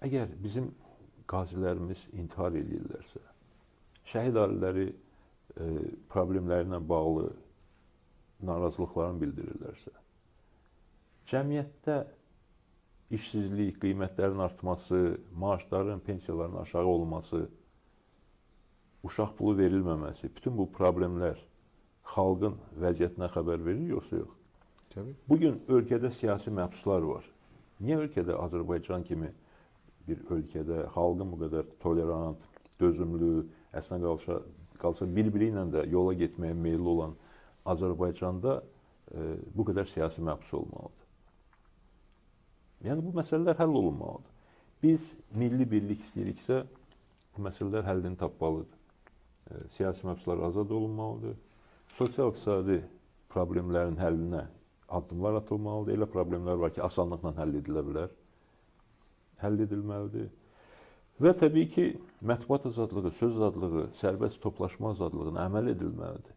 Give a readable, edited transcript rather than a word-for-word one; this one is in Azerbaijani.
Əgər bizim qazilərimiz intihar eləyirlərsə, şəhid ailələri problemləri ilə bağlı narazılıqlarını bildirirlərsə, cəmiyyətdə işsizlik, qiymətlərin artması, maaşların, pensiyaların aşağı olması, uşaq pulu verilməməsi, bütün bu problemlər xalqın vəziyyətinə xəbər verir yoxsa yox? Təbii. Bugün ölkədə siyasi məhbuslar var. Niyə ölkədə Azərbaycan kimi bir ölkədə xalqın bu qədər tolerant, dözümlü, əslinə qalsa bir-biri ilə də yola getməyə meyilli olan Azərbaycanda bu qədər siyasi məhbus olmalıdır? Yəni bu məsələlər həll olunmalıdır. Biz milli birlik istəyiriksə, bu məsələlər həllini tapmalıdır. Siyasi məhbuslar azad olunmalıdır. Sosial-iqtisadi problemlərin həllinə addımlar atılmalıdır. Elə problemlər var ki, asanlıqla həll edilə bilər. Həll edilməlidir. Və təbii ki, mətbuat azadlığı, söz azadlığı, sərbəst toplaşma azadlığına əməl edilməlidir.